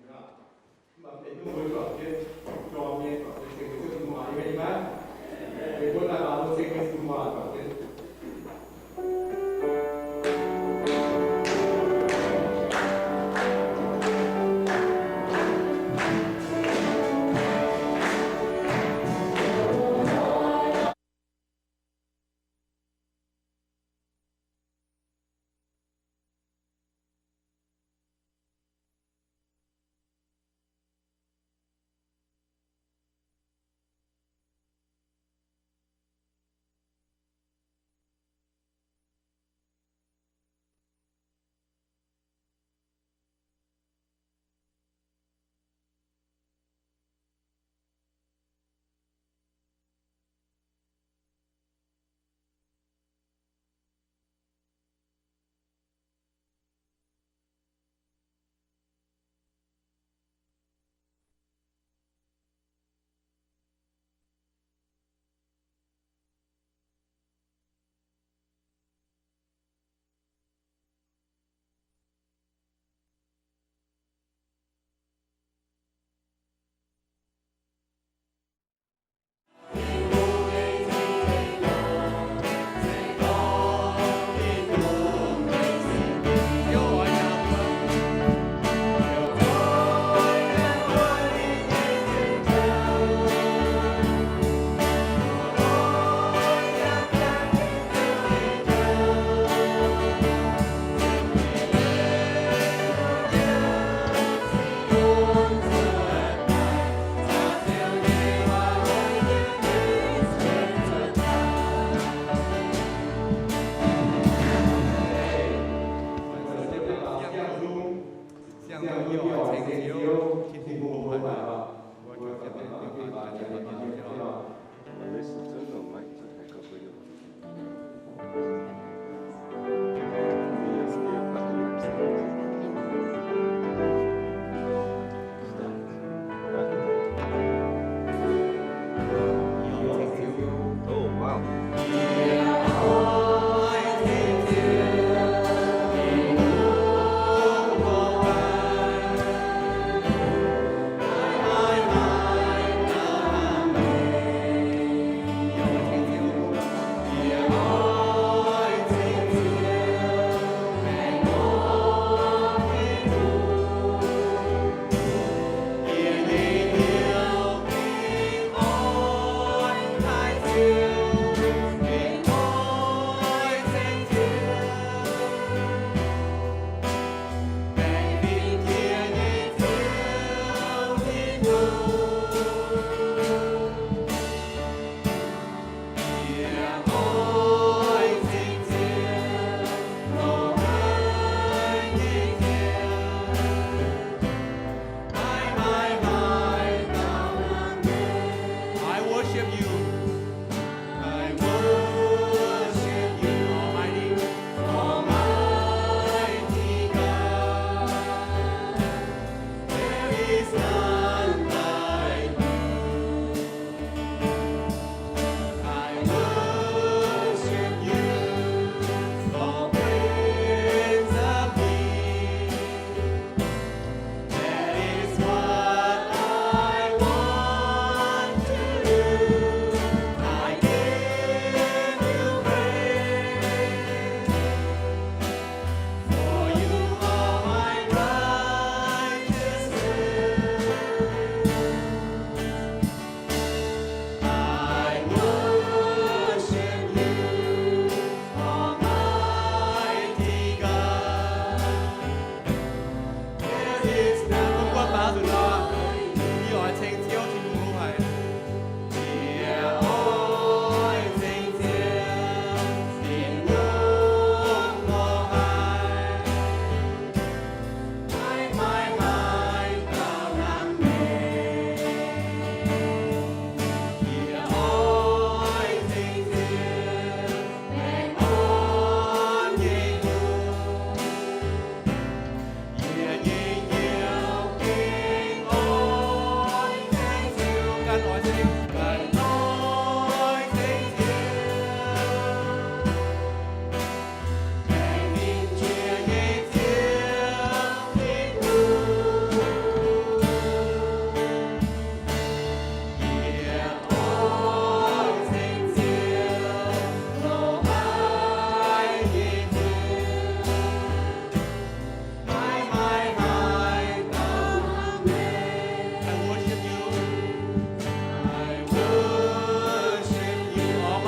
mienh aqv. Mv baac mv deix nyungc mbuo juangc jienv jorm nyei, juangc jienv ceng Ziouv Tin-Hungh waac. Aamen maiv? Mbuo daaih baaux mbuo ceng Tin-Hungh waac juangc jienv.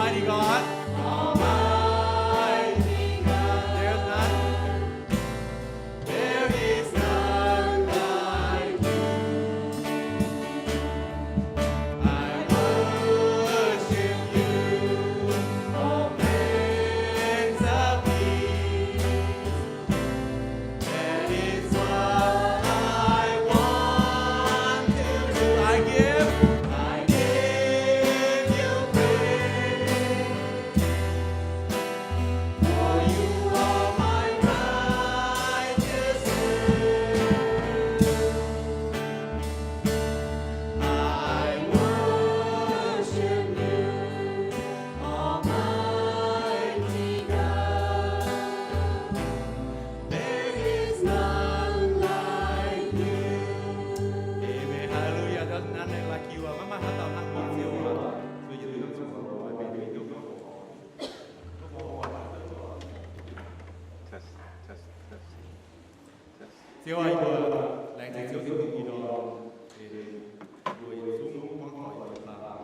Almighty God. Almighty God. There is none. There is none like you. I worship you, O Prince of Peace. That is what I want to do. I give, I give you praise, for you are my righteousness. I worship you, Almighty God. There is none like you. Amen. Hallelujah. Doesn't none like you. Maiv maaih haaix dauh hnangv meih, Ziouv. Zueiz yietc liuz nor zuqc Test, test, test, test. Ziouv aac, yie mbuo laengz zingh Ziouv Tin-Hungh ih ndorm, mbuo yietc zungv gorngv taux yie mbuo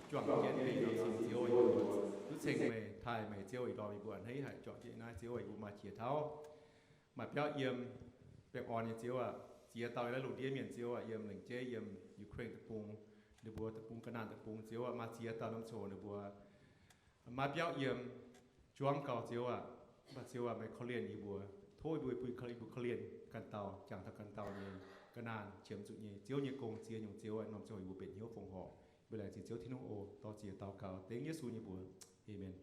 juangc jienv mingh nor, cingx Ziouv aac, yie mbuo duqv ceng meih, taaih meih. Ziouv ih ndorm yie mbuo a'hneiv haic juangc jienv naaiv, Ziouv aac, yie mbuo maaih qiex tauv, maaih biauv yiem, baengh orn nyei Ziouv aac, ziex dauh laih lungh ndiev mienh Ziouv aac, yiem lengc jeiv yiem Ukraine deic-bung, ninh mbuo deic-bung, Ga'naanh deic-bung Ziouv aac, maaih ziex dauh norm coc ninh mbuo maaih biauv yiem, juangv gauh Ziouv aac. Mv baac Ziouv aac, meih korv-lienh yie mbuo, tov yie mbuo bun yie mbuo korv-lienh ganh dauh, jangx taux ganh dauh nyei ga'naanh qiemx zuqc nyei Ziouv nyei gong ziex nyungc Ziouv aac, norm ziangh hoc yie mbuo benx hnyouv fongc horc. Mbuo laengz zingh Ziouv Tin-Hungh oc. Dor ziec daux gaux dengv Yesu nyei mbuox. Aamen.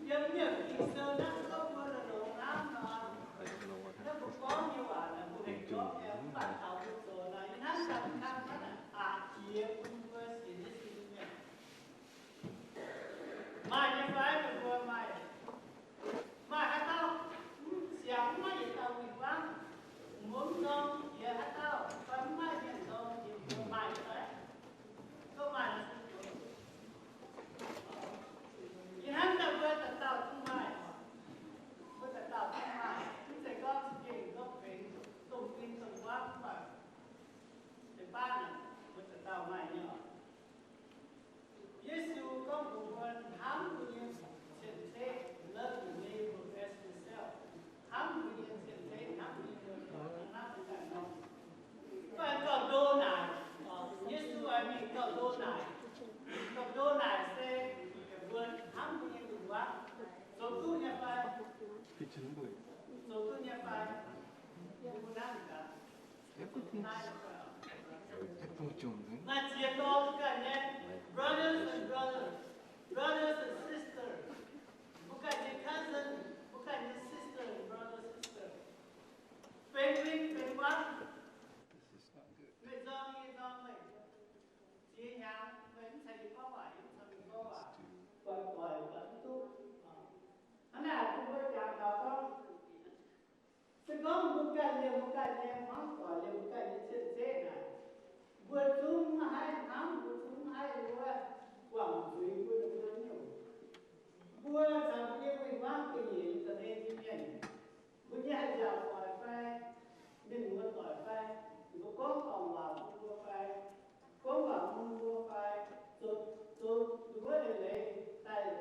Yiem Ging-Sou naaiv gorngv mbuo longx hnamv nor, naaiv mbuo gorngv nyei waac naaic mbuo haih gorngv nyei, mv baac taux mbuo zoux nor, yie hnamv ganh hnamv hnangv naaic aqc jiex bun mbuo sienx Yesu nyei mienh. Maaih nyei fai meih mbuo maaih? Maaih haaix dauh siangx maiv yietc dauh win-wangv, mbuo mv nzorng jiex haaix dauh, fai mv maaih mienh nzorng jiex mbuo maaih nyei fai? Gorngv maaih nor, yie hnamv daaih mbuo dauh dauh zungv maaih oc. Mbuo dauh dauh zungv maaih, mv zeiz gorngv za'gengh gorngv benx domh win domh wangv mv baac deix baav naaic mbuo dauh dauh maaih nyei oc. Yesu gorngv mbuox mbuo hnamv mbuo nyei cien-ceqv, love your neighbor as yourself. Hnamv mbuo nyei cien-ceqv, hnamv mbuo nyei muoz-doic, hnangv naaiv mbuo ganh nor. Mv baac gauh ndo naaic, Yesu oix mingh gauh ndo naaic. Gauh ndo naaic se mbuo hnamv mbuo nyei lungh waac zoux duqv nyei fai? Zoux duqv nyei fai? Mbuo hnamv gaax. Maaih ziex dorngx mbuo ganh nyei brothers and brothers, brothers and sisters, mbuo ganh nyei cousin, mbuo ganh nyei sister and brother, sister, benx win benx wangv. Meih nzorng yie nzorng meih, ziex hnyangx meih mv caux yie gorngv waac, yie mv caux meih gorngv waac, buatc doic buatc mv duqv. Hnangv naaic bun mbuo jangx taux gorngv, se gorngv mbuo ganh liemh mbuo ganh nyei hmuangv doic, liemh mbuo ganh nyei cien-ceqv naaic, mbuo zungv maiv haih hnamv, mbuo zungv maiv haih wuov guangc zuiz bun ninh mbuo nyungc. Mbuo caux mbuo nyei win-wangv ga'nyiec da'hlen nyei mienh, mbuo nyei haih nziaauc doic fai, mienh muoz doic fai, mbuo gorngv dorngc waac bun mbuo fai, gorngv waac bun mbuo fai, zoux, zoux wuov leiz-leiz daaih,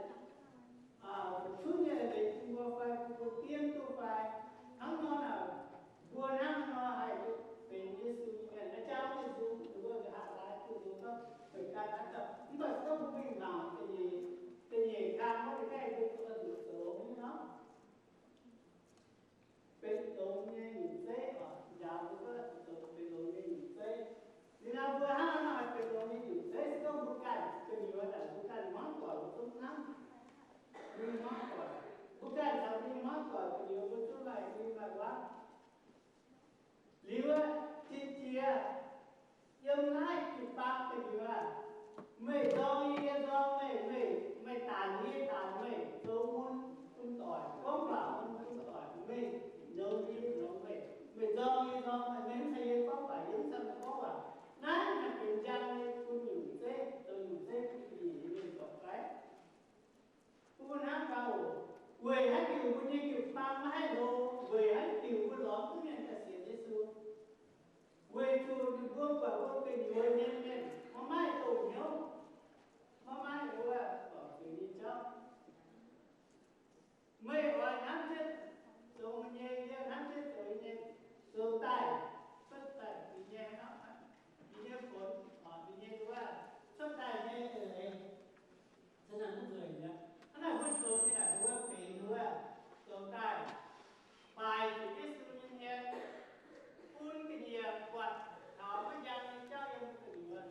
zuqc nyei leiz-leiz bun mbuo fai, bun mbuo diev duqv fai. Hnangv nor naaic, mbuo hnangv nor haih benx Yesu nyei mienh. Naaiv jauv Yesu ninh mbuo nqa'haav laaix duqv nzung gorngv benx ganh naaiv dauh. Mv baac se gorngv mbuo mingh mangc da'nyeic, da'nyeic kang wuov deix gaengh mbuo zuqc zoux nyei nor. Benx longx nyei nyungc zeiv oc, njaaux mbuo zoux benx longx nyei nyungc zeiv. Liuz nor mbuo hnangv nor haih benx longx nyei nyungc zeiv se gorngv mbuo ganh gu'nyuoz daaih mbuo ganh hmuangv doic mbuo zungv hnamv. Mbuo hmuangv doic, mbuo ganh caux mbuo hmuangv doic gu'nyuoz mbuo zungv maaih win maaih wangv. Liuz, jiex jiex yiem naaiv jiu-baang gu'nyuoz, meih nzorng yie, yie nzorng meih, meih, meih daanc yie, yie daanc meih, zoux mun bun doic, gorngv waac mun bun doic, meih longx yie, yie longx meih, meih nzorng yie, yie nzorng meih, meih mv caux yie gorngv waac, yie mv caux meih gorngv waac. Naaiv haih benx njang nyei bun nyungc zeiv, zoux nyungc zeiv bun ga'nyiec nyei mienh doic fai? Mbuo hnamv gaax oc, weic haaix diuc mbuo nyei jiu-baang maiv haih longx, weic haaix diuc mbuo lorz duqv mienh daaih sienx Yesu? Weic zuqc ninh mbuo buatc mbuo gu'nyuoz nyei mienh maiv maaih dongh hnyouv, maiv maaih wuov guangc zuiz nyei jauv. Meih oix hnamv jienv zoux meih nyei, yie hnamv jienv zoux yie nyei, zoux daaih, cuotv daaih yie nyei hnamv, yie nyei funx, yie nyei wuov, cuotv daaih nyei eix leiz. Hnangv naaic mbuo zoux nyei naaic mbuo benx wuov zoux daaih baaix zuqc Yesu nyei hmien, bun ga'nyiec buatc taux maiv njang nyei jauv yiem mbuo gu'nyuoz.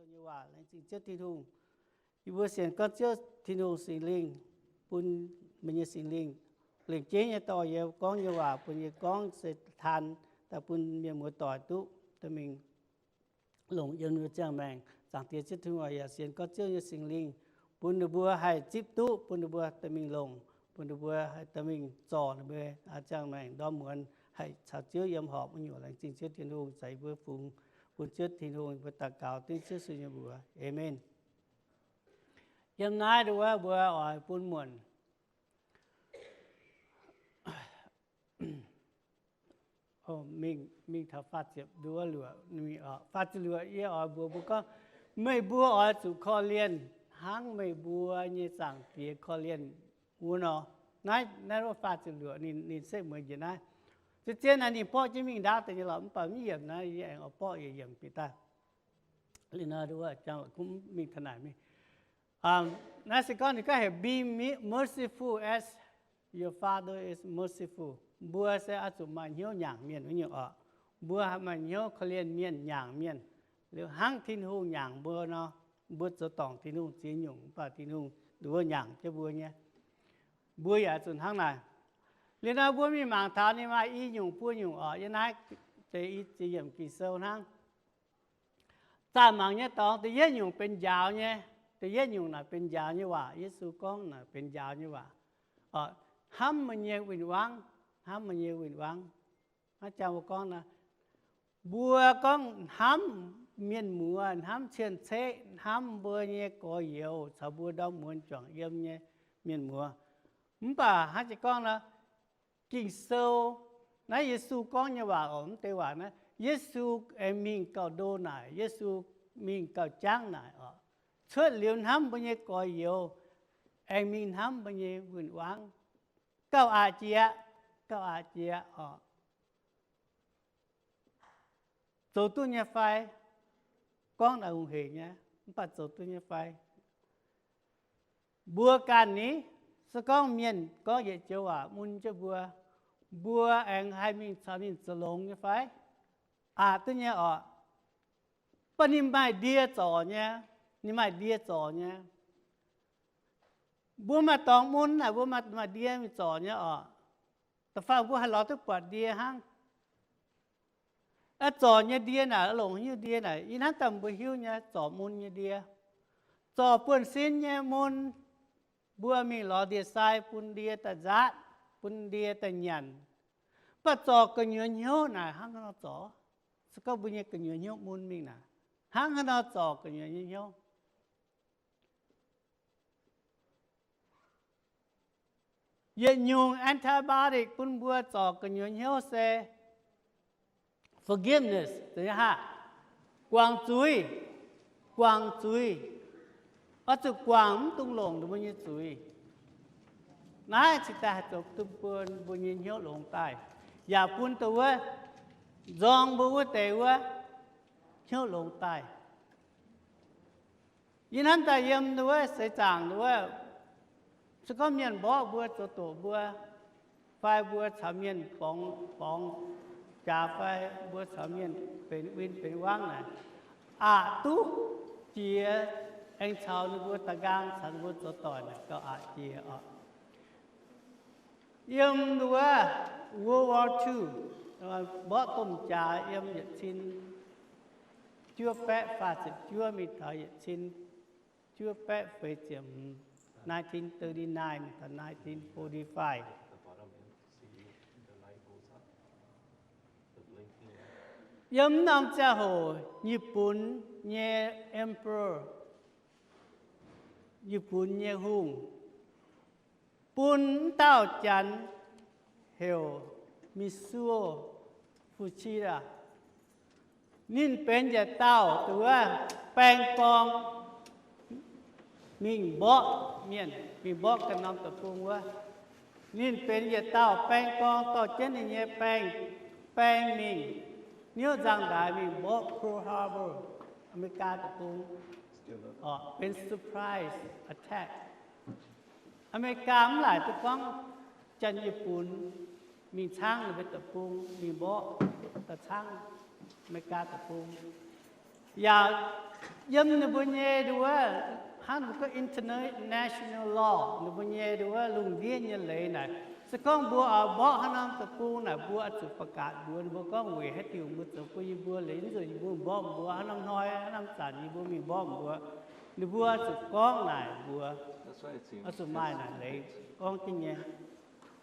Ziouv nyei waac. Laengz zingh Ziouv Tin-Hungh. Yie mbuo sienx gorngv Ziouv Tin-Hungh Singx Lingh bun meih nyei Singx Lingh lengc jeiv nyei dorh yie gorngv nyei waac bun yie gorngv se taan daaih bun mienh muoz-doic duqv dorh mingh longc yiem ninh mbuo ziangh maengc. Zaangc Diex Ziouv Tin-Hungh, yaac sienx gorngv Ziouv nyei Singx Lingh bun ninh mbuo haih zipv duqv, bun ninh mbuo dorh mingh longc, bun ninh mbuo haih dorh mingh zorc ninh mbuo ziangh maengc ndorm muonz haih caux Ziouv yiem horpc wuov nyungc. Laengz zingh Ziouv Tin-Hungh. Zaqc yie mbuo fungx bun Ziouv Tin-Hungh, yie mbuo daux gaux dengv Ziouv Yesu nyei mbuox. Aamen. Yiem naaiv nduov mbuo oix bun muonc mingh, mingh taux faah ziepc luoqc, faah ziepc luoqc yie oix mbuox mbuo gorngv, meih mbuo oix zuqc korv-lienh hnangv meih mbuo nyei Zaangc Diex korv-lienh wuov nor. Naaiv, naaiv wuov faah ziepc luoqc ninh, ninh setv mueiz njiec naaiv. Zien-zien naaiv ninh borqv jienv mingh ndaauv deix nyei lorqc, mv baac mv yiemc naaiv, yie aengx oix borqv yietc yiemc bieqc daaih. Liuz nor, mingh taux naaic mingh. Naaiv se gorngv ninh gorngv heuc, Be merciful as your Father is merciful. Mbuo se oix zuqc maaih hnyouv nyaangc mienh wuov nyungc oc. Mbuo maaih hnyouv korv-lienh mienh, nyaangc mienh, liuz hnangv Tin-Hungh nyaangc mbuo nor. Mbuo zoux dorngc Tin-Hungh ziex nyungc, mv baac Tin-Hungh nduov nyaangc jienv mbuo nyei. Mbuo yaac zuqc hnangv naaic. Liuz nor mbuo mingh mangc taux ninh maaih i nyungc buo nyungc oc. Yiem naaiv deix i ziex yiemc Ging-Sou hnangv. Zaah mangc nyei dorngx da'yietv nyungc benx njaaux nyei. Da'yietv nyungc naaic benx njaaux nyei waac. Yesu gorngv naaic benx njaaux nyei waac. Hnamv meih nyei win-wangv, hnamv meih nyei win-wangv. Naaiv jangx mbuo gorngv nor, mbuo gorngv hnamv mienh muoz, hnamv cien-ceqv, hnamv mbuo nyei gorx-youz caux mbuo ndorm muonz juangc yiem nyei mienh muoz. Mv baac hnangv jiex gorngv nor, Ging-Sou, naaiv Yesu gorngv nyei waac oc. Mv deix waac naaiv Yesu aengx mingh gauh ndo naaic, Yesu mingh gauh jangv naaic oc. Cuotv liuz hnamv mbuo nyei gorx-youz, aengx mingh hnamv mbuo nyei win-wangv. Gauh aqc jiex, gauh aqc jiex oc. Zoux duqv nyei fai? Gorngv naaic hungh heic nyei, mv baac zoux duqv nyei fai? Mbuo ganh ni, se gorngv mienh gorngv yietc joux waac mun jienv mbuo, mbuo aengx haih mingh caux ninh zoux longx nyei fai? Aqc duqv nyei oc. Mv baac ninh maaih ndie zorc nyei, ninh maaih ndie zorc nyei. Mbuo maaih dorngx mun naaic, mbuo maaih, maaih ndie mingh zorc nyei oc. Da'faanh mbuo haih lorz duqv buatc ndie hnangv. Zorc nyei ndie naaic, longc haaix nyungc ndie naaic, yie hnamv daaih mbuo hiuv nyei, zorc mun nyei ndie. Zorc buonv-sin nyei mun, mbuo mingh lorz ndie-sai bun ndie daaih nzaatv, bun ndie daaih nyanc. Mv baac zorc gu'nyuoz hnyouv naaic hnangv haaix nor zorc? Se gorngv mbuo nyei gu'nyuoz hnyouv mun mingh naaic, hnangv haaix nor zorc gu'nyuoz nyei hnyouv? Yietc nyungc antibiotic bun mbuo zorc gu'nyuoz hnyouv se forgiveness, guangc zuiz, guangc zuiz. Oix zuqc guangc mv dungx longc ninh mbuo nyei zuiz. Naaiv cingx daaih haih zoux dunh bun mbuo nyei hnyouv longx daaih, yaac bun dongh wuov nzorng mbuo wuov deix wuov hnyouv longx daaih. Yie hnamv daaih yiem wuov seix zaangc wuov, se gorngv mienh mborqv mbuo, zoux doqc mbuo, fai mbuo caux mienh borngz, borngz jaax fai mbuo caux mienh benx win benx wangv naaic, aqc duqv jiex, aengx caux ninh mbuo da'nqaang, caux ninh mbuo zoux doic naaic gauh aqc jiex oc. Yiem wuov World War Two, mborqv domh jaax yiem yietc cin juov baeqv faah ziepc juov mingh taux yietc cin juov baeqv feix ziepc hmz, nineteen thirty-nine mingh taux nineteen forty-five. Yiem wuov norm ziangh hoc, Nyipc Bunv nyei emperor, Nyipc Bunv nyei hungh, bun wuov dauh janx heuc Mitsuo Fuchida. Ninh benx yietc dauh dongh wuov baeng gorng mingh mborqv mienh, mingh mborqv ganh norm deic-bung wuov. Ninh benx yietc dauh baeng gorng dorh jienv ninh nyei baeng, baeng mingh niouv nzangv-ndaaix mingh mborqv Pearl Harbor, Aa^me^li^gaa deic-bung, benx surprise attack. Aa^me^li^gaa mv laaic duqv gorngv Janx-Nyipc Bunv mingh caangv ninh mbuo deic-bung, mingh mborqv daaih caangv Aa^me^li^gaa deic-bung. Yaac yiem ninh mbuo nyei nduov, hnangv ninh mbuo gorngv international law, ninh mbuo nyei nduov lungh ndiev nyei leiz naaic, se gorngv mbuo oix mborqv haaix norm deic-bung naaic, mbuo oix zuqc ประกาศ mbuox ninh mbuo gorngv weic haaix diuc mbuo zoux bun yie mbuo leiz, mv zuqc yie mbuo mborqv mbuo, haaix norm hnoi, haaix norm zanc yie mbuo mingh mborqv mbuo, ninh mbuo oix zuqc gorngv naaic mbuo, oix zuqc maaih naaic leiz gorngv jienv nyei.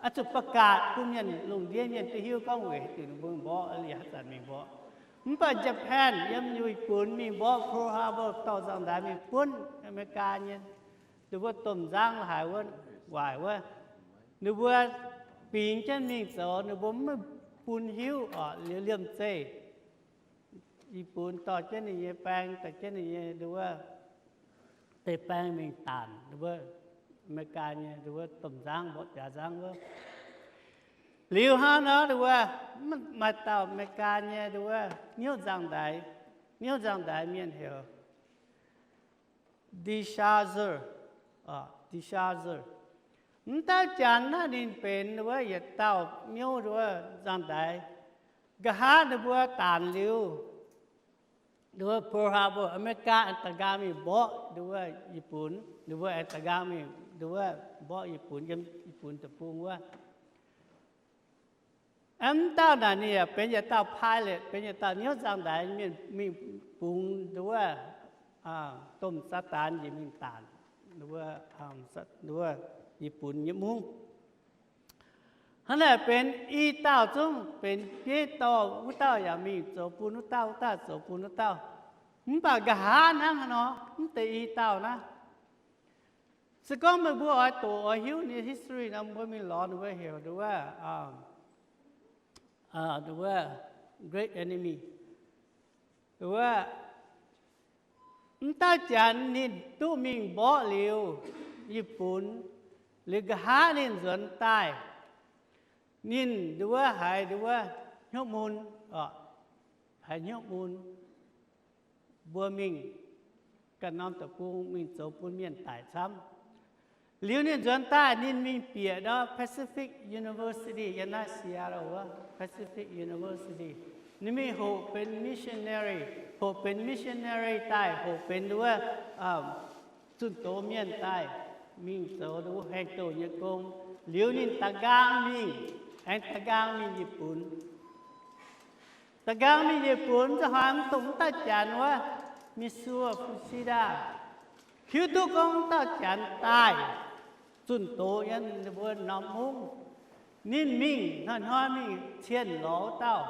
Oix zuqc ประกาศ bun mienh lungh ndiev mienh duqv hiuv gorngv weic haaix diuc ninh mbuo mborqv, liuz haaix zanc mingh mborqv. Mv baac Japan yiem Yietc Bunx mingh mborqv Pearl Harbor, dorh nzangc-ndaix mingh buonv Aa^me^li^gaa nyei, ninh mbuo domh nzangv haic wuov, waaic wuov, ninh mbuo bingx jienv mingh zoux, ninh mbuo mv bun hiuv oc. Liuz liemh zeih Yietc Bunx dorh jienv ninh nyei baeng, dorh jienv ninh nyei nduov deix baeng mingh daanc nduov Aa^me^li^gaa nyei nduov domh nzangv, mborqv jaax nzangv wuov. Liuz hnangv nor nduov, maaih dauh Aa^me^li^gaa nyei nduov hnyouv nzangv-ndaix, hnyouv nzangv-ndaix mienh heuc Dicharge, Dicharge. Mv dauh janx naaiv ninh benx nduov yietc dauh hnyouv nduov nzangv-ndaix. Nqa'haav ninh mbuo daanc liuz nduov Pearl Harbor, Aa^me^li^gaa aengx da'nqaang mingh mborqv nduov Yietc Bunx, ninh mbuo aengx da'nqaang mingh nduov mborqv Yietc Bunx yiem Yietc Bunx deic-bung wuov. Mv dauh naaic ninh yaac benx yietc dauh pilot, benx yietc dauh hnyouv nzangv-ndaix mienh, mingh bungx nduov domh Saadaan njiec mingh daanc nduov Yietc Bunx nyei mungv. Hnangv naaic benx i dauh zungv benx bieiv dorh, wuov dauh yaac mingh zoux bun wuov dauh, wuov dauh zoux bun wuov dauh. Mv baac nqa'haav hnangv haaix nor, mv deix i dauh naaiv, se gorngv meih mbuo oix doqc oix hiuv ninh nyei history nor, mbuo mingh lorz ninh mbuo heuc nduov, nduov Great Enemy. Nduov, mv dauh janx ninh duqv mingh mborqv liuz Yietc Bunx, liuz nqa'haav ninh nzuonx daaih, ninh nduov haiz nduov hnyouv mun, haiz hnyouv mun, mbuo mingh ganh norm deic-bung mingh zoux bun mienh daic camv. Liuz ninh nzuonx daaih ninh mingh bieqc ndau Pacific University yiem naaiv Seattle wuov Pacific University. Ninh mingh hoqc benx missionary, hoqc benx missionary daaih hoqc benx nduov zunh doz mienh daaih, mingh zoux nduov hengx douh nyei gong. Liuz ninh da'nqaang mingh, aengx da'nqaang mingh Yietc Bunx. Da'nqaang mingh Yietc Bunx nzauh hnoi mv dongh mv dauh janx wuov, Mitsuo Fuchida, hiuv duqv gorngv mv dauh janx daaih zunh doz yiem ninh mbuo norm mungv. Ninh mingh hnoi-hnoi mingh cienh lorz wuov dauh.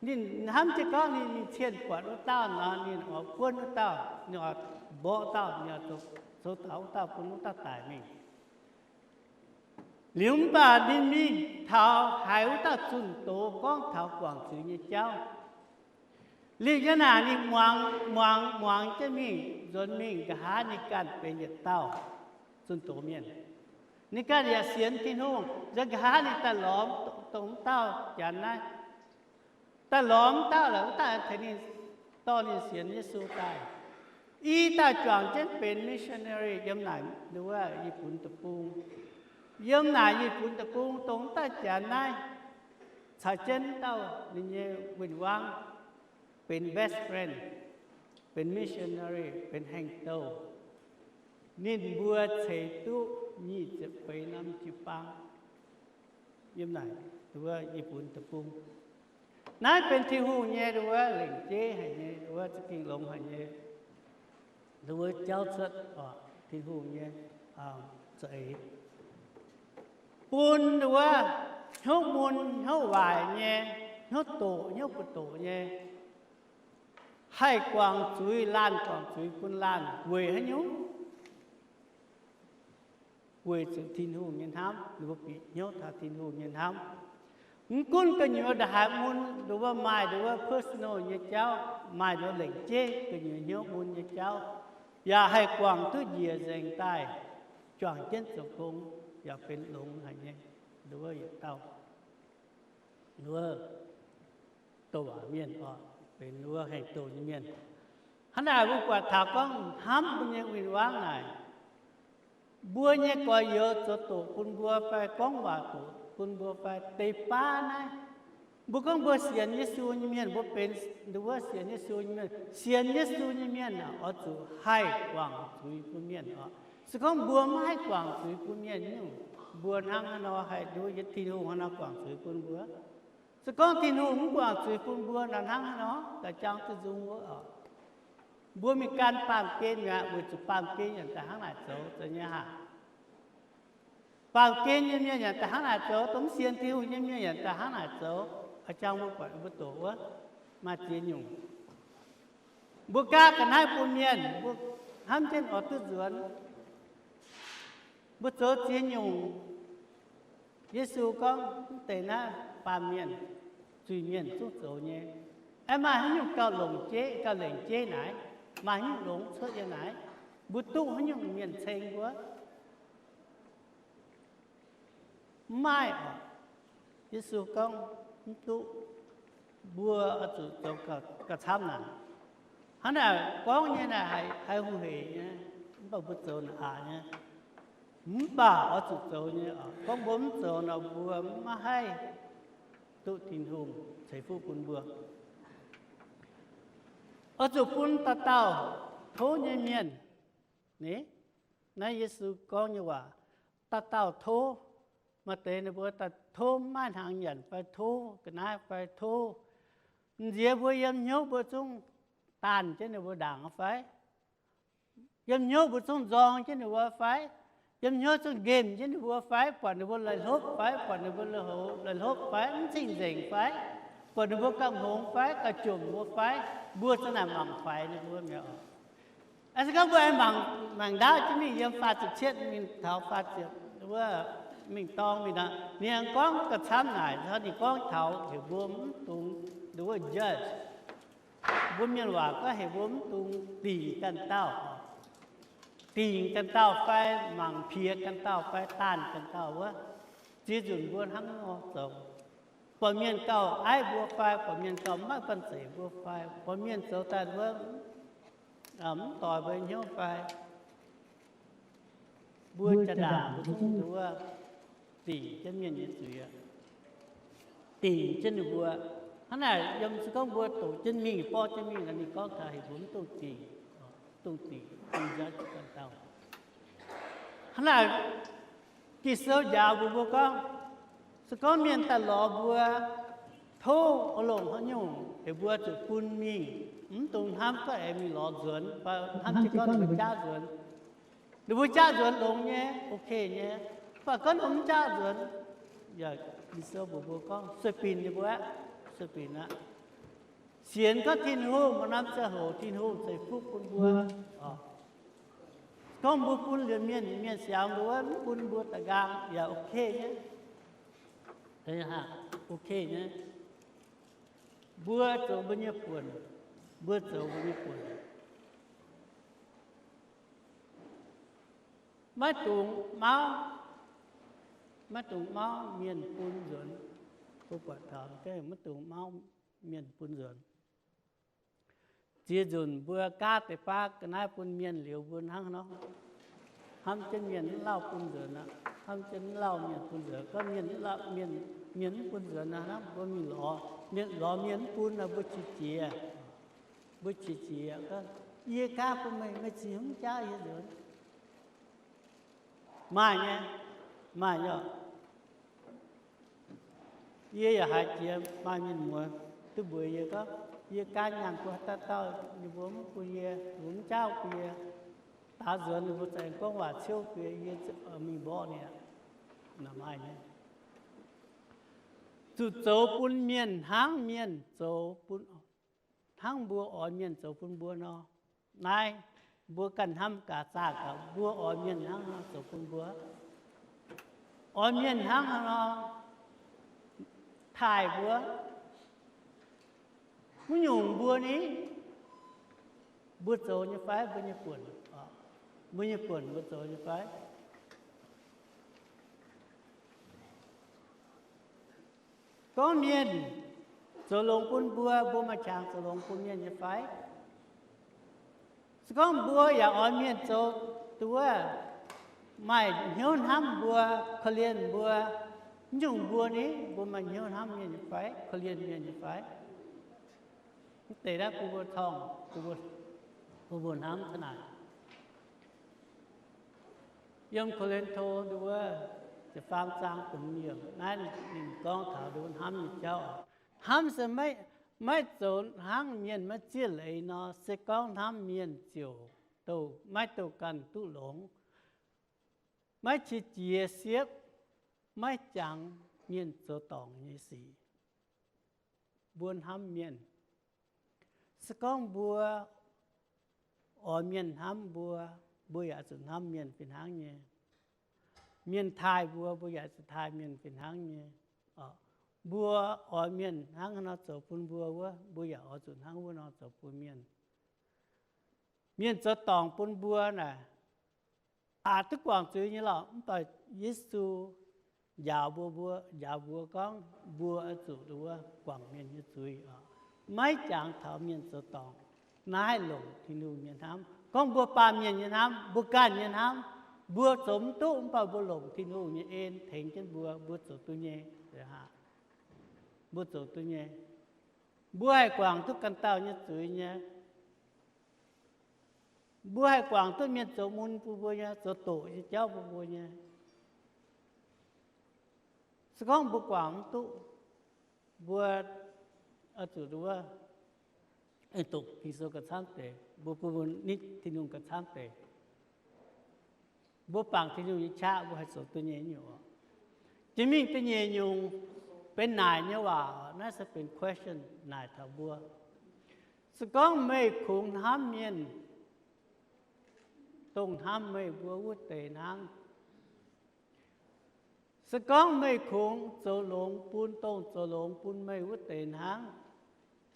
Ninh hnamv jienv gorngv ninh mingh cienh buatc wuov dauh nor, ninh oix buonv wuov dauh, ninh oix mborqv dauh, ninh oix zoux taux wuov dauh bun wuov dauh daic mingh. Liuz mv baac ninh mingh taux haiz wuov dauh zunh doz gorngv taux guangc zuiz nyei jauv. Liuz yiem naaic ninh muangx, muangx, muangx jienv mingh, nzuonx mingh nqa'haav ninh ganh benx yietc dauh zunh doz mienh. Ninh ganh yaac sienx Tin-Hungh. Nzuonx nqa'haav ninh daaih lorz dongh wuov dauh janx naaiv, daaih lorz wuov dauh laaix wuov dauh tengx ninh, dorh ninh sienx Yesu daaih. I dauh juangc jienv benx missionary yiem naaic nduov Yietc Bunx deic-bung. Yiem naaic Yietc Bunx deic-bung dongh wuov dauh janx naaiv caux jienv wuov dauh ninh nyei win-wangv benx best friend, benx missionary, benx hengx douh. Ninh mbuo ceix duqv nyic ziepc feix norm jiu-baang yiem naaic nduov Yietc Bunx deic-bung. Naaiv benx Tin-Hungh nyei nduov lengc jeiv haic nyei, nduov za'gengh longx haic nyei. Nduov jauv cuotv oc, Tin-Hungh nyei za'eix bun nduov hnyouv mun hnyouv waaic nyei, hnyouv doqc hnyouv mbu'doqc nyei, haih guangc zuiz laanh guangc zuiz bun laanh weic haaix nyungc? Weic zuqc Tin-Hungh nyei hnamv, ninh mbuo bieqc hnyouv taux Tin-Hungh nyei hnamv. Mv gunv gu'nyuoz ndongc haaix mun, nduov maaih nduov personal nyei jauv, maaih nduov lengc jeiv gu'nyuoz hnyouv mun nyei jauv, yaac haih guangc duqv njiec nzengc daaih, juangc jienv zoux gong, yaac benx longx haic nyei. Nduov yietc dauh, nduov douc waac mienh oc, benx nduov hengx douh nyei mienh. Hnangv naaic mbuo buatc taux gorngv hnamv mbuo nyei win-wangv naaic, mbuo nyei gorx-youz zoux doqc bun mbuo fai gorngv waac doqc bun mbuo fai deix baav naaiv, Mbuo gorngv mbuo sienx Yesu nyei mienh, mbuo benx nduov sienx Yesu nyei mienh. Sienx Yesu nyei mienh oix zuqc haih guangc zuiz bun mienh oc. Se gorngv mbuo maiv haih guangc zuiz bun mienh, nyungc mbuo hnangv haaix nor haih nduov Tin-Hungh haaix nor guangc zuiz bun mbuo? Se gorngv Tin-Hungh mv guangc zuiz bun mbuo nor, hnangv haaix nor daaih jangx duqv nzung wuov oc? Mbuo mingh gan baamh gen mi'aqv, weic zuqc baamh gen yaac daaih hnangv naaic zoux, zoux nyei haah? Baamh gen nyei mienh yaac daaih hnangv naaic zoux, dongh mv sienx Tin-Hungh nyei mienh yaac daaih hnangv naaic zoux. A'jang mbuo buatc mbuo doqc wuov maaih ziex nyungc. Mbuo gaav ga'naaiv bun mienh, mbuo hnamv jienv oix duqv nzuonx. Mbuo zoux ziex nyungc. Yesu gorngv mv deix naaiv baamh mienh, zuiz-mienh zungv zoux nyei. Aeqv, maaih haaix nyungc gauh longc jeiv, gauh lengc jeiv naaic? Maaih haaix nyungc longx cuotv yiem naaic? Mbuo duqv haaix nyungc mienh ceng mbuo? Mv maaih oc. Yesu gorngv mv duqv. Mbuo oix zuqc zoux gauh camv naaic. Hnangv naaic gorngv nyei naaic haiz hungh heic nyei, mv baac mbuo zoux naaic aqc nyei. Mv baac oix zuqc zoux nyei oc. Gorngv mbuo mv zoux nor, mbuo maiv haih duqv Tin-Hungh ceix fuqv bun mbuo. Oix zuqc bun dauh dauh tov nyei mienh. Ni, naaiv Yesu gorngv nyei waac, dauh dauh tov. Maaih deix ninh mbuo daaih tov maiv hnaangx nyanc fai tov ga'naaiv fai tov. Nziex mbuo yiem hnyouv mbuo zungv daanh jienv ninh mbuo ndaangc fai? Yiem hnyouv mbuo zungv nzorng jienv ninh mbuo fai? Yiem hnyouv zungv nqemh jienv ninh mbuo fai? Buatc ninh mbuo laih hlopv fai? Buatc ninh mbuo laih hlopv fai? Mv cing-nzengc fai? Buatc ninh mbuo gauh hngongx fai? Gauh jomc mbuo fai? Mbuo za'naaic mangc faix ninh mbuo mi'aqv. Se gorngv mbuo aengx mangc, mangc ndaauv jienv mingh yiem faah ziepc cietv mingh taux faah ziepc wuov mingh dorng mingh nor, ninh aengx gorngv gauh camv naaic, ninh gorngv taux heuc mbuo mv dungx, nduov wuov judge. Mbuo mienh waac gorngv heuc mbuo mv dungx dingc ganh dauh. Dingc ganh dauh fai mangc piex ganh dauh fai daanh ganh dauh wuov. Ziex nzunc mbuo hnangv nor zoux. Buatc mienh gauh aiv mbuo fai, buatc mienh gauh maiv banh zeic mbuo fai, buatc mienh zoux daaih wuov mv doix mbuo hnyouv fai, mbuo jaa-ndaangc mbuo zungv nduov dingc jienv mienh nyei zuiz, dingc jienv ninh mbuo. Hnangv naaic yiem se gorngv mbuo doqc jienv mingh, borqv jienv mingh, ninh gorngv taux heuc mbuo mv dungx dingc, dungx dingc, dingc nzaaih ganh dauh. Hnangv naaic Ging-Sou njaaux mbuo, mbuo gorngv, se gorngv mienh daaih lorz mbuo, tov oix longc haaix nyungc heuc mbuo zuqc bun mingh, mv dungx hnamv gorngv aengx mingh lorz nzuonx, fai hnamv jienv gorngv ninh mbuo jaav nzuonx. Ninh mbuo jaav nzuonx longx nyei, ok nyei. Mv baac gorngv ninh mbuo mv jaav nzuonx, yaac Ging-Sou mbuox mbuo gorngv sueih binc ninh mbuo aqv, sueih binc aqv. Sienx gorngv Tin-Hungh maaih norm ziangh hoc Tin-Hungh ceix fuqv bun mbuo. Gorngv mbuo bun liuz mienh, mienh siangx mbuo mv bun mbuo da'nqaang yaac ok nyei. Ok nyei. Mbuo zoux mbuo nyei buonc, mbuo zoux mbuo nyei buonc. Maiv dungx mauv, maiv dungx mauv mienh bun nzuonx. Mbuo buatc taux maiv dungx mauv mienh bun nzuonx. Ziex nzunc mbuo gaav deix baav ga'naaiv bun mienh liuz, mbuo hnangv nor hnamv jienv mienh mv lauh bun nzuonx aqv, hnamv jienv mv lauh mienh bun nzuonx. Gorngv mienh, mienh mv bun nzuonx nor, hnangv mbuo mingh lorz mienh, lorz mienh mv bun nor, mbuo qiex jiez, mbuo qiex jiez gorngv, yie gaav bun meih, meih ziouc mv jaav yie nzuonx. Maaih nyei, maaih nyei. Yie yaac haiz jiex maaih mienh muoz duqv mbuox yie gorngv, yie gaav nyaanh bun haaix dauh dauh, ninh mbuo mv bun yie, ninh mbuo mv jaav bun yie. Daaux nzuonx ninh mbuo za'gengh gorngv waac ciouv bun yie, yie mingh mborqv ninh aqv. Maaih nyei. Zuqc zoux bun mienh hnangv mienh zoux bun, hnangv mbuo oix mienh zoux bun mbuo nor. Naaiv mbuo ganh hnamv gaax, zaah gaax, mbuo oix mienh hnangv haaix nor zoux bun mbuo? Oix mienh hnangv haaix nor taaih mbuo? Mv nyungc mbuo ni, mbuo zoux nyei fai? Mbuo nyei buonc, mbuo nyei buonc mbuo zoux nyei fai? Gorngv mienh zoux longx bun mbuo, mbuo maaih qangx zoux longx bun mienh nyei fai? Se gorngv mbuo yaac oix mienh zoux duqv wuov, maaih hnyouv hnamv mbuo, korv-lienh mbuo, Mv nyungc mbuo ni, mbuo maaih hnyouv hnamv mienh nyei fai, korv-lienh mienh nyei fai? Mv deix naaiv bun mbuo torngv, bun mbuo hnamv taux naaic. Yiem Ko^lin^to nduov, da'faam zaang da'hmz yiemc naaiv ninh gorngv taux nduov hnamv nyei jauv. Hnamv se maiv zoux hnangv mienh maiv zieqv leiz nor, se gorngv hnamv mienh ziouc douh, maiv douh ganh duqv longx, maiv qiex jiez siepv, maiv jangx mienh zoux dorngc nyei sic. Mbuo hnamv mienh. Se gorngv mbuo oix mienh hnamv mbuo, mbuo yaac zuqc hnamv mienh fih hnangv nyei. Mienh taaih mbuo, mbuo yaac zuqc taaih mienh fih hnangv nyei. Mbuo oix mienh hnangv haaix nor zoux bun mbuo wuov, mbuo yaac oix zuqc hnangv wuov nor zoux bun mienh. Mienh zoux dorngc bun mbuo naaic, aqc duqv guangc zuiz nyei lorqc, mv baac Yesu njaaux mbuo, mbuo, njaaux mbuo gorngv mbuo oix zuqc nduov guangc mienh nyei zuiz oc, maiv jangx taux mienh zoux dorngc. Naaiv longc Tin-Hungh nyei hnamv. Gorngv mbuo baamh mienh nyei hnamv, mbuo ganh nyei hnamv, mbuo zoux mv duqv, mv baac mbuo longc Tin-Hungh nyei en tengx jienv mbuo, mbuo zoux duqv nyei. Mbuo zoux duqv nyei. Mbuo haih guangc duqv ganh dauh nyei zuiz nyei. Mbuo haih guangc duqv mienh zoux mun bun mbuo nyei, zoux doqc nyei jauv bun mbuo nyei. Se gorngv mbuo guangc mv duqv, mbuo oix zuqc nduov, aengx doqc Ging-Sou gauh camv deix, mbuo bun mbuo nitv Tin-Hungh gauh camv deix. Mbuo bangc Tin-Hungh nyei qaqv, mbuo haih zoux duqv nyei nyungc. Jiex mingh da'nyeic nyungc benx naaic nyei waac, naaiv se benx question naaic taux mbuo. Se gorngv meih kungx hnamv mienh, dongh hnamv meih mbuo wuov deix hnangv. Se gorngv meih kungx zoux longx bun dongh zoux longx bun meih wuov deix hnangv,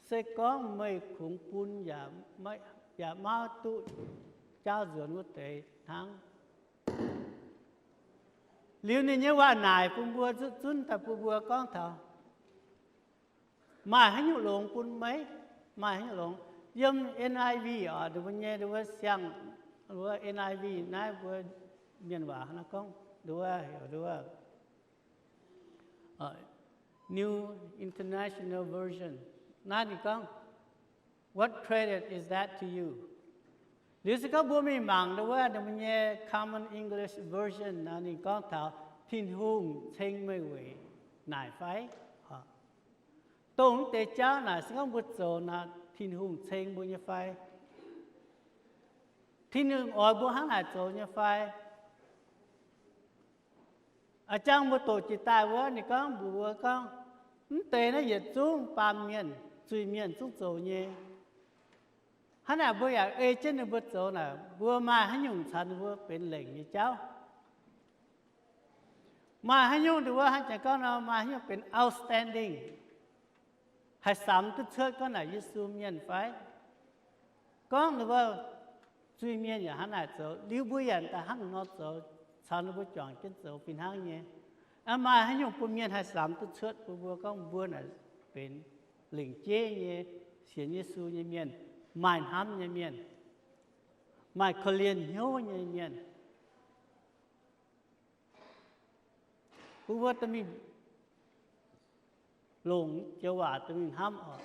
se gorngv meih kungx bun yaac maiv duqv jaauv nzuonx wuov deix hnangv. Liuz ninh nyei waac naaic bun mbuo zunv daaih bun mbuo gorngv taux maaih haaix nyungc longx bun meih, maaih haaix nyungc longx. Yiem N I V oc, ninh mbuo nyei, ninh mbuo siang, N I V naaiv mbuo mienh waac hnangv gorngv, nduov, nduov New International Version, naaiv ninh gorngv, What credit is that to you? Liuz se gorngv mbuo mingh mangc nduov, ninh mbuo nyei Common English Version nor, ninh gorngv taux Tin-Hungh ceng meih weic naaic fai? Dongh mv deix jauv naaic se gorngv mbuo zoux nor, Tin-Hungh ceng mbuo nyei fai? Tin-Hungh oix mbuo hnangv naaic zoux nyei fai? A'jang mbuo doqc jiex daaih wuov, ninh gorngv mbuox mbuo gorngv, mv deix naaiv yietc zungv baamh mienh, zuiz-mienh zungv zoux nyei. Hnangv naaic mbuo yaac ei jienv ninh mbuo zoux naaic, mbuo maaih haaix nyungc caux ninh mbuo benx lengc nyei jauv? Maaih haaix nyungc nduov, hnangv jangx gorngv nor, maaih haaix nyungc benx outstanding, haih samx duqv cuotv gorngv naaic Yesu mienh fai? Gorngv ninh mbuo zuiz-mienh yaac hnangv naaic zoux, liuz mbuo yaac daaih hnangv nor zoux, caux ninh mbuo juangc jienv zoux fih hnangv nyei. Maaih haaix nyungc bun mienh haih samx duqv cuotv bun mbuo gorngv mbuo naaic benx lengc jeiv nyei sienx Yesu nyei mienh, maaih hnamv nyei mienh, maaih korv-lienh hnyouv nyei mienh, bun mbuo dorh mingh longc joux waac dorh mingh hnamv oc.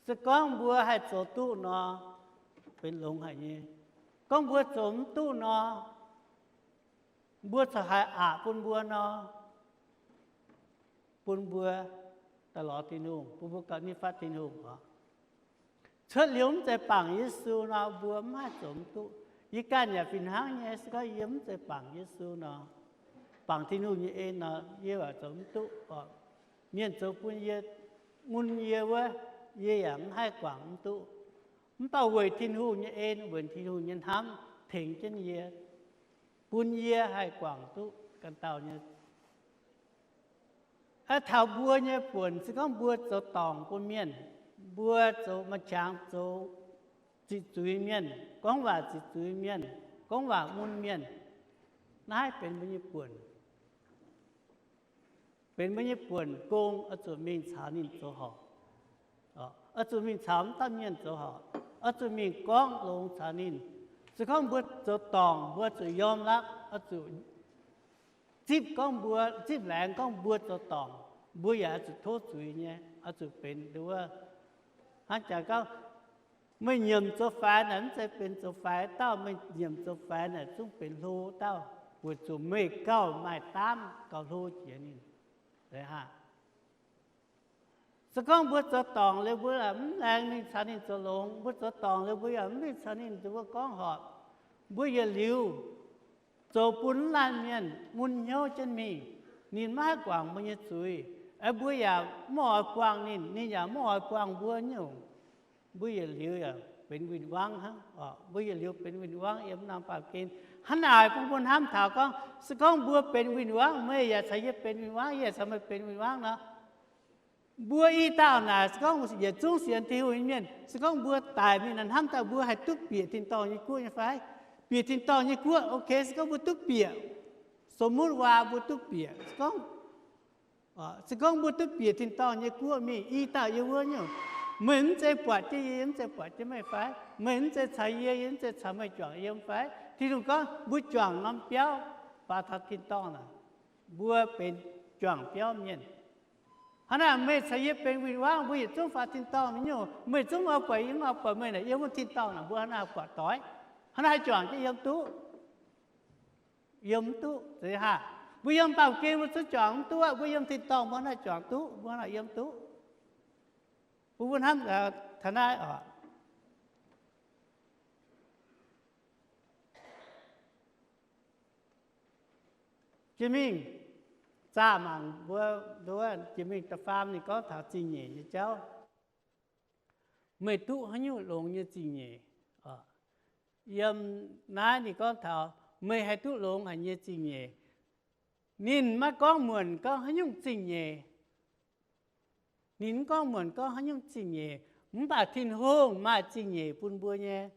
Se gorngv mbuo haih zoux duqv nor, benx longx haic nyei. Gorngv mbuo zoux mv duqv nor, mbuo corc haih aqc bun mbuo nor, bun mbuo daaih lorz Tin-Hungh, bun mbuo gauh nitv fatv Tin-Hungh oc. Cuotv liuz mv zeiz bangc Yesu nor, mbuo mv haih zoux mv duqv. Yie ganh yaac fih hnangv nyei, se gorngv yie mv zeiz bangc Yesu nor, bangc Tin-Hungh nyei en nor, yie yaac zoux mv duqv oc. Mienh zoux bun yie, mun yie wuov, yie yaac mv haih guangc mv duqv. Mv baac weic Tin-Hungh nyei en, weic Tin-Hungh nyei hnamv tengx jienv yie, bun yie haih guangc duqv ganh dauh nyei Aa, taux mbuo nyei buonc, se gorngv mbuo zoux dorngc bun mienh, mbuo zoux maaih qangx zoux ziqc zuiz mienh, gorngv waac ziqc zuiz mienh, gorngv waac mun mienh, naaiv benx mbuo nyei buonc. Benx mbuo nyei buonc gong, oix zuqc mingh caux ninh zoux horpc. Oix zuqc mingh caux mv dauh mienh zoux horpc. Oix zuqc mingh gorngv longx caux ninh. Se gorngv mbuo zoux dorngc, mbuo zuqc ยอมรับ, oix zuqc zipv gorngv mbuo, zipv laengz gorngv mbuo zoux dorngc, mbuo yaac oix zuqc tov zuiz nyei, oix zuqc benx nduov. Hnangv jaax gorngv, meih nyiemc zoux faix naaic mv zeiz benx zoux faix dauh, meih nyiemc zoux faix naaic zungv benx hlo dauh, weic zuqc meih gauh maaih daamv gauh hlo jiex ninh. Aa, se gorngv mbuo zoux dorngc liuz mbuo yaac mv laengz ninh caux ninh zoux longx, mbuo zoux dorngc liuz mbuo yaac mv mingh caux ninh nduov gorngv horpc, mbuo yietc liuz zoux bun laanh mienh mun hnyouv jienv mingh, ninh maiv haih guangc mbuo nyei zuiz, mbuo yaac mv oix buangh ninh, ninh yaac mv oix buangh mbuo nyungc. Mbuo yietc liuz yaac benx win-wangv hnangv. Mbuo yietc liuz benx win-wangv yiem norm baamh gen. Hnangv naaic bun mbuo hnamv taux gorngv, se gorngv mbuo benx win-wangv, meih yaac caux yie benx win-wangv, yie yaac caux meih benx win-wangv nor, mbuo i dauh naaic se gorngv yietc zungv sienx Tin-Hungh nyei mienh, se gorngv mbuo daic mingh naaic, hnamv daaih mbuo haih duqv bieqc tin-dorngh nyei guoqv nyei fai? Bieqc tin-dorngh nyei guoqv, ok, se gorngv mbuo duqv bieqc, สมมุติว่า mbuo duqv bieqc, se gorngv, se gorngv mbuo duqv bieqc tin-dorngh nyei guoqv mingh, i dauh yiem wuov nyungc, meih mv zeiz buatc jienv yie, yie mv zeiz buatc jienv meih fai? Meih mv zeiz caux yie, yie mv zeiz caux meih juangc yiem fai? Tin-Hungh gorngv mbuo juangc norm biauv, faaux taux tin-dorngh naaic, mbuo benx juangc biauv mienh. Hnangv naaic meih caux yie benx win-wangv, mbuo yietc zungv faaux tin-dorngh nyungc, meih zungv oix buatc yie, yie oix buatc meih naaic, yiem wuov tin-dorngh naaic mbuo hnangv naaic buatc doix, hnangv naaic juangc jienv yiem duqv? Yiem mv duqv. Zeiz haah? Mbuo yiem baamh gen mbuo zungv juangc mv duqv aqv. Mbuo yiem tin-dorngh mbuo hnangv naaic juangc duqv, mbuo hnangv naaic yiem duqv. Mbuo mbuo hnamv taux naaiv oc. Jiex mingh zaah mangc mbuo, jiex mingh da'faam ninh gorngv taux zingh nyeic nyei jauv. Meih duqv haaix nyungc longx nyei zingh nyeic? Yiem naaiv ninh gorngv taux meih haih duqv longx haic nyei zingh nyeic. Ninh maiv gorngv muonc gorngv haaix nyungc zingh nyeic. Ninh mv gorngv muonc gorngv haaix nyungc zingh nyeic, mv baac Tin-Hungh maaih zingh nyeic bun mbuo nyei,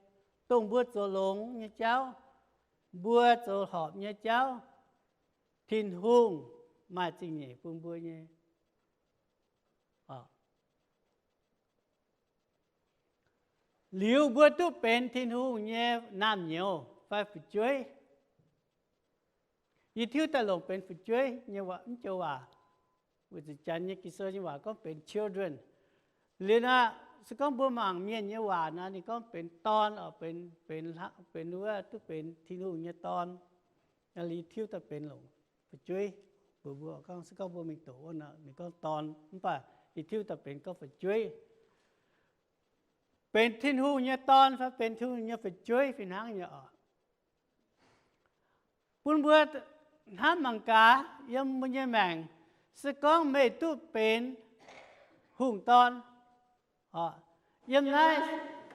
dongh mbuo zoux longx nyei jauv, mbuo zoux horpc nyei jauv, Tin-Hungh maaih zingh nyeic bun mbuo nyei. Liuz mbuo duqv benx Tin-Hungh nyei naamh nyouz fai fu'jueiv. Yie tiuv daaih longc benx fu'jueiv nyei mv joux waac, weic zuqc Janx nyei Ging-Sou nyei waac gorngv benx children. Liuz naaic, se gorngv mbuo mangc Mienh nyei waac naaic, ninh gorngv benx dorn, benx, benx wuov duqv benx Tin-Hungh nyei dorn. Yie tiuv daaih benx longc fu'jueiv. Mbuox mbuo gorngv, se gorngv mbuo mingh doqc wuov nor, ninh gorngv dorn, mv baac yie tiuv daaih benx gorngv fu'jueiv. Benx Tin-Hungh nyei dorn fai benx Tin-Hungh nyei fu'jueiv fih hnangv nyei oc. Bun mbuo hnamv mangc gaax yiem mbuo nyei maengc, se gorngv meih duqv benx hungh dorn, yiem naaiv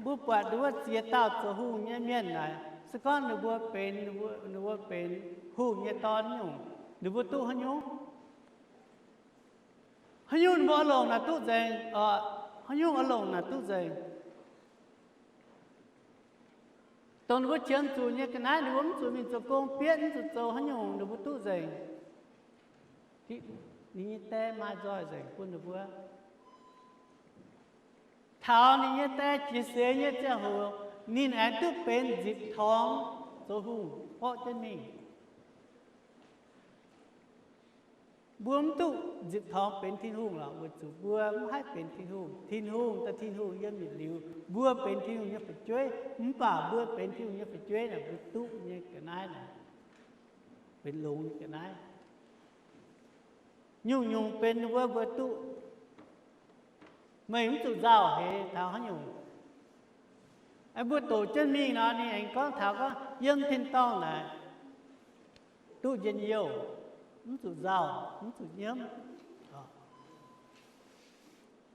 mbuo buatc nduov ziex dauh zoux hungh nyei mienh naaic, se gorngv ninh mbuo benx, ninh mbuo benx hungh nyei dorn nyungc, ninh mbuo duqv haaix nyungc? Haaix nyungc ninh mbuo oix longc naaic duqv nzengc? Haaix nyungc oix longc naaic duqv nzengc? Dongh ninh mbuo qiemx zuqc nyei ga'naaiv, ninh mbuo mv zuqc mingh zoux gong, bietv mv zuqc zoux haaix nyungc, ninh mbuo duqv nzengc. Ninh nyei die maaih nzoih nzengc bun ninh mbuo. Taux ninh nyei die jiex seix nyei ziangh hoc, ninh aengx duqv benx nzipc torngx zoux hungh borqv jienv mingh. Mbuo mv duqv nzipc torngx benx Tin-Hungh lorqc, weic zuqc mbuo mv haih benx Tin-Hungh. Tin-Hungh daaih Tin-Hungh yiem yietc liuz, mbuo benx Tin-Hungh nyei fu'jueiv. Mv baac mbuo benx Tin-Hungh nyei fu'jueiv naaic, mbuo duqv nyei ga'naaiv naaic, benx longx nyei ga'naaiv. Nyungc-nyungc benx ninh mbuo, mbuo duqv. Meih mv zuqc nzauh heix taux haaix nyungc. Mbuo doqc jienv mingh nor, ninh aengx gorngv taux gorngv yiem tin-dorngh naaic duqv njien-youh, mv zuqc nzauh, mv zuqc nyiemv.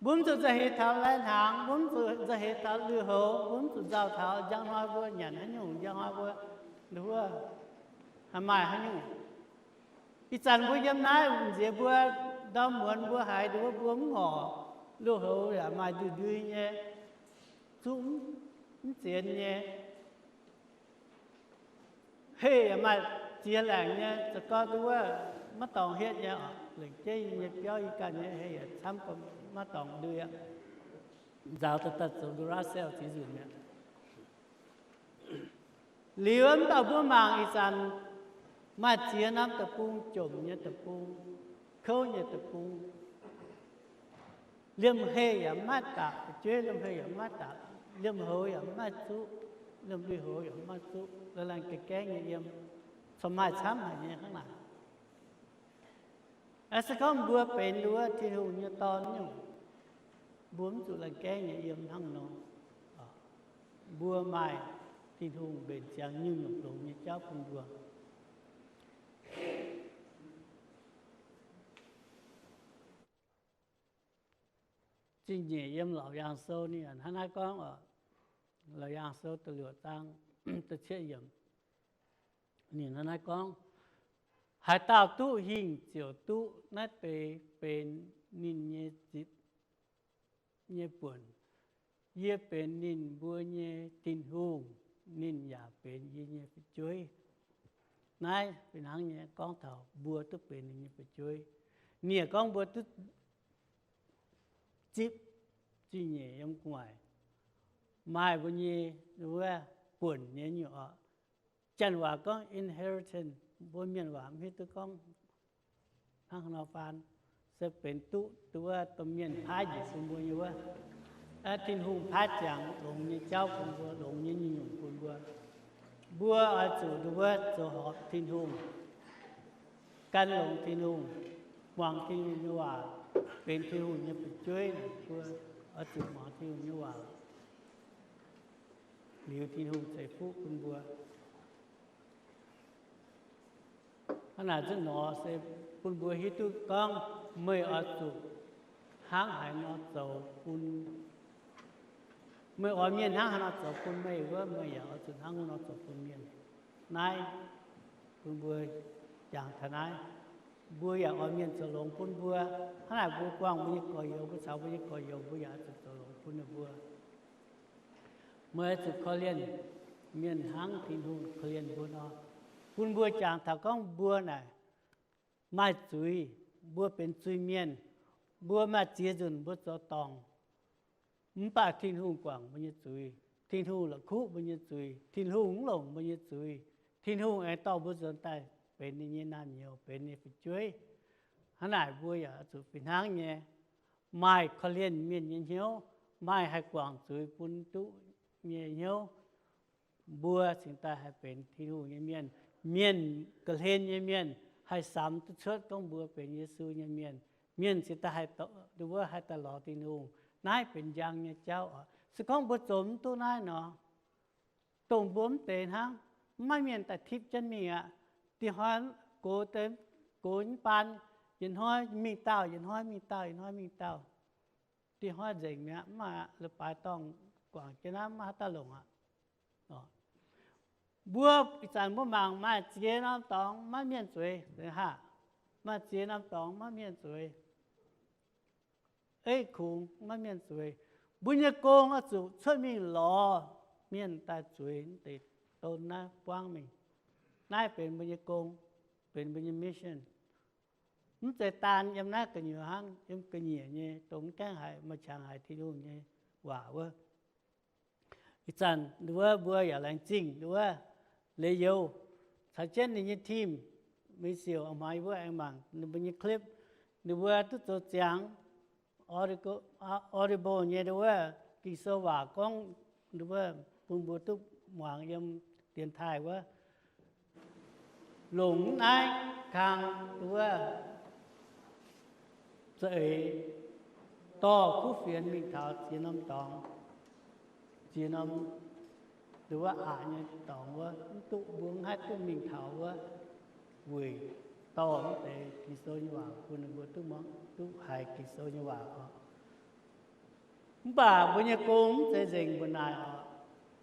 Mbuo mv zuqc nzauh heix taux lai-hnaangx, mbuo mv zuqc nzauh heix taux lui-houx, mbuo mv zuqc nzauh taux njang hnoi mbuo nyanc haaix nyungc, njang hnoi mbuo nduov haih maaih haaix nyungc. Ih zanc mbuo yiem naaiv nziex mbuo ndorm muonz mbuo haiz nduov mbuo mv ngorc, lui-houx yaac maaih ndui-ndui nyei, zuqv mv zienx nyei. Heh yaac maaih ziex laengc nyei, za'gengh nduov maiv dorngx hietv nyei, lengc jeiv nyei biauv yie ganh nyei heh yaac camv, maiv dorngx ndui aqv. Nzaaux daaih daaih zoux Duracell ziex nzunc mi'aqv. Liuz mv baac mbuo mangc ih zanc Maaih ziex norm deic-bung, jomc nyei deic-bung, kouv nyei deic-bung. Liemh heh yaac maiv dapc fu'jueiv, liemh heh yaac maiv dapc, liemh houx yaac maiv zuqv, liemh lui-houx yaac maiv zuqv, laengz gaengh gaengv nyei yiem, corc maaih camv haic nyei hnangv naaic. Se gorngv mbuo benx wuov Tin-Hungh nyei dorn nyungc, mbuo mv zuqc laengz gaengv nyei yiem hnangv nor. Mbuo maaih Tin-Hungh mbenc ziangx nyungc-nyungc longx nyei jauv bun mbuo. Zingh nyeic yiem Laauc Yaangh Sou ninh hnangv naaiv gorngv oc. Laauc Yaangh Sou da'luoqc zaang da'cietv yiemc, ninh hnangv naaiv gorngv, haaix dauh duqv hingh ziouc duqv naaiv deix benx ninh nyei zipv nyei buonc. Yie benx ninh mbuo nyei Tin-Hungh, ninh yaac benx yie nyei fu'jueiv. Naaiv fih hnangv nyei gorngv taux mbuo duqv benx ninh nyei fu'jueiv. Ninh yaac gorngv mbuo duqv zipv zingh nyeic yiem gu'nguaaic, maaih mbuo nyei wuov buonc nyei nyungc oc. Janx waac gorngv inheritance, mbuo mienh waac mv hiuv duqv gorngv hnangv haaix nor faan, se benx duqv wuov domh mienh paaiv njiec bun mbuo nyei wuov. Tin-Hungh paaiv ziangx longx nyei jauv bun mbuo, longx nyei nyungc-nyungc bun mbuo. Mbuo oix zuqc nduov wuov zoux horpc Tin-Hungh, gan longx Tin-Hungh, muangx Tin-Hungh nyei waac, benx Tin-Hungh nyei fu'jueiv. Mbuo oix zuqc muangx Tin-Hungh nyei waac, liuz Tin-Hungh ceix fuqv bun mbuo. Hnangv naaic zunv nor se bun mbuo hiuv duqv gorngv meih oix zuqc hnangv haaix nor zoux bun, meih oix mienh hnangv haaix nor zoux bun meih wuov, meih yaac oix zuqc hnangv wuov nor zoux bun mienh. Naaiv bun mbuo jangx taux naaiv, mbuo yaac oix mienh zoux longx bun mbuo. Hnangv naaic mbuo buangh mbuo nyei gorx-youz, mbuo caux mbuo nyei gorx-youz, mbuo yaac oix zuqc zoux longx bun ninh mbuo. Meih oix zuqc korv-lienh mienh hnangv Tin-Hungh korv-lienh mbuo nor. Bun mbuo jangx taux gorngv mbuo naaic maaih zuiz, mbuo benx zuiz-mienh, mbuo maaih ziex nzunc mbuo zoux dorngc. Mv baac Tin-Hungh guangc mbuo nyei zuiz, Tin-Hungh la'kuqv mbuo nyei zuiz, Tin-Hungh mv longc mbuo nyei zuiz. Tin-Hungh aengx dorh mbuo nzuonx daaih benx ninh nyei naamh nyouz, benx ninh nyei fu'jueiv. Hnangv naaic mbuo yaac zuqc fih hnangv nyei maaih korv-lienh mienh nyei hnyouv, maaih haih guangc zuiz bun duqv nyei hnyouv. Mbuo cingx daaih haih benx Tin-Hungh nyei mienh, mienh ga'hlen nyei mienh, haih samx duqv cuotv gorngv mbuo benx Yesu nyei mienh. Mienh cingx daaih haih, wuov haih daaih lorz Tin-Hungh. Naaiv benx njang nyei jauv oc. Se gorngv mbuo zoux mv duqv naaiv nor, dongh mbuo mv deix hnangv, maiv mienh daaih tipv jienv mingh aqv. Dinh hnoi gox, gox nyei baan, yietc hnoi mingh dauh, yietc hnoi mingh dauh, yietc hnoi mingh dauh. Dinh hnoi nzengc mi'aqv, mv maaih aqv. Leiz-baaix dorngh guangc jienv naaiv, mv maaih haaix dauh longc aqv. Mbuo ih zanc mbuo mangc maaih ziex norm dorngx maiv mienh zueiz, haah, maaih ziex norm dorngx maiv mienh zueiz. Ei kungx maiv mienh zueiz. Mbuo nyei gong oix zuqc cuotv mingh lorz mienh daaih zueiz deix don naaiv buangv mingh. Naaiv benx mbuo nyei gong, benx mbuo nyei mission. Mv zeiz daan yiem naaiv gu'nyuoz hnangv, yiem ga'nyiec nyei dongh mv gaengh haiz maaih qangx haiz Tin-Hungh nyei waac wuov. Ih zanc wuov mbuo yaac laengz zingh wuov Leiz Youz caux jienv ninh nyei team, mingh siouc hmuangx yie mbuo aengx mangc ninh mbuo nyei clip. Ninh mbuo duqv zoux ziangx Audible nyei wuov Ging-Sou waac gorngv, wuov bun mbuo duqv muangx yiem dienx taaih wuov. Longc naaiv kang wuov za'eix dorh kuv fienx mingh taux ziex norm dorngx, ziex norm wuov aqc nyei dorngx wuov, mv duqv mbuo mv haih duqv mingh taux wuov, weic dorh mv deix Ging-Sou nyei waac bun ninh mbuo duqv, duqv haiz Ging-Sou nyei waac oc. Mv baac mbuo nyei gong mv zeiz nzengc mbuo naaic oc.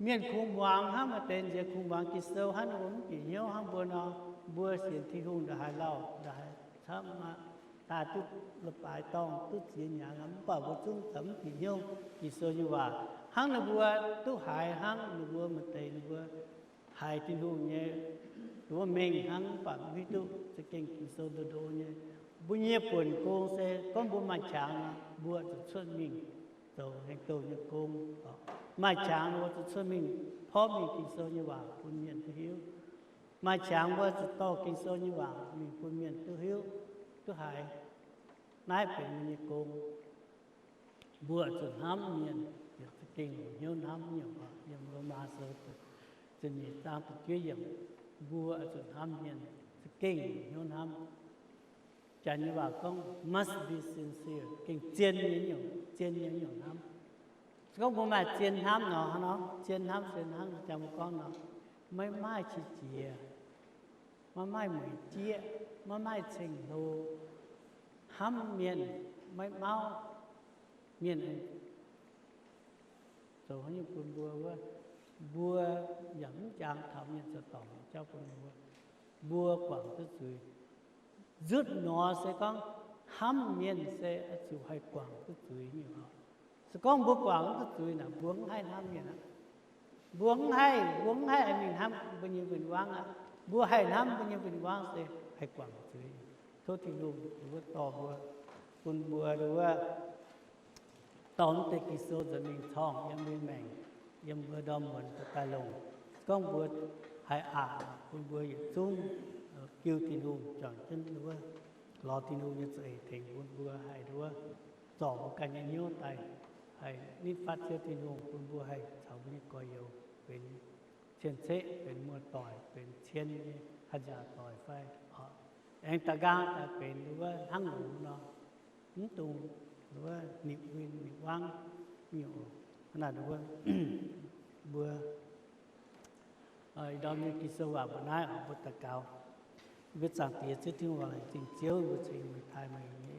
Mienh kungx muangx hnangv, maaih deix nziex kungx muangx Ging-Sou hnangv, ninh mbuo mv bieqc hnyouv hnangv mbuo nor, mbuo sienx Tin-Hungh ndongc haaix lauh, ndongc haaix camv aqv, daaih duqv leiz-baaix dorngh, duqv ziex hnyangx aqv, mv baac mbuo zungv za'gengh mv bieqc hnyouv Ging-Sou nyei waac. Hnangv ninh mbuo duqv haiz hnangv, ninh mbuo maaih deix ninh mbuo haiz Tin-Hungh nyei, ninh mbuo mengh hnangv, mv baac mv hiuv duqv za'gengh Ging-Sou ndo ndo nyei. Mbuo nyei buonc gong se gorngv mbuo maaih qangx nor, mbuo zuqc cuotv mingh zoux heng douh nyei gong. Maaih qangx mbuo zuqc cuotv mingh porv mingh Ging-Sou nyei waac bun mienh duqv hiuv. Maaih qangx mbuo zuqc dorh Ging-Sou nyei waac mingh bun mienh duqv hiuv, duqv haiz. Naaiv benx mbuo nyei gong. Mbuo zuqc hnamv mienh, za'gengh hnyouv hnamv nyungc. Yiem Lomaa Sou ziepc nyeic zaang da'juov yiemc, mbuo zuqc hnamv mienh, za'gengh hnyouv hnamv. Janx nyei waac gorngv must be sincere, gengh zien nyei nyungc, zien nyei nyungc hnamv. Se gorngv mbuo maaih zien hnamv nor, hnangv nor, zien hnamv se hnangv janx mbuo gorngv nor, maiv maaih qiex jiez, maiv maaih mueic jieqv, maiv maaih ceng-hlo, hnamv mienh maiv mauv, mienh zoux haaix nyungc bun mbuo wuov, mbuo yaac mv jangx taux mienh zoux dorngc jauv bun mbuo, mbuo guangc duqv zuiz. Nzutv nor se gorngv hnamv mienh se oix zuqc haih guangc duqv zuiz nyungc. Se gorngv mbuo guangc mv duqv zuiz naaic, mbuo mv haih hnamv mienh aqv. Mbuo mv haih, mbuo mv haih mingh hnamv mbuo nyei win-wangv aqv. Mbuo haih hnamv mbuo nyei win-wangv se haih guangc zuiz. Tov Tin-Hungh wuov dorh mbuo, bun mbuo wuov dorh mv deix Ging-Sou nzuonx mingh corngh yiem mbuo maengc, yiem mbuo ndorm muonz daaih longc. Se gorngv mbuo haih aqc, bun mbuo yietc zungv jiu Tin-Hungh juangc jienv wuov, lorz Tin-Hungh nyei za'eix tengx bun mbuo haih wuov zorc mbuo ganh nyei hnyouv daaih, haih nitv fatv Ziouv Tin-Hungh, bun mbuo haih caux mbuo nyei gorx-youz benx cien-ceqv, benx muoz-doic, benx cien nyei haaix nziaauc doic fai aengx da'nqaang daaih benx wuov hnangv longx nor, mv dungx wuov nipc win nipc wangv nyungc. Hnangv naaic wuov, mbuo ih ndorm nyei Ging-Sou waac mbuo naaiv oc, mbuo daux gaux. Mbuo Zaangc Diex Ziouv Tin-Hungh, laengz zingh Ziouv, mbuo cingx meih taaih meih nyei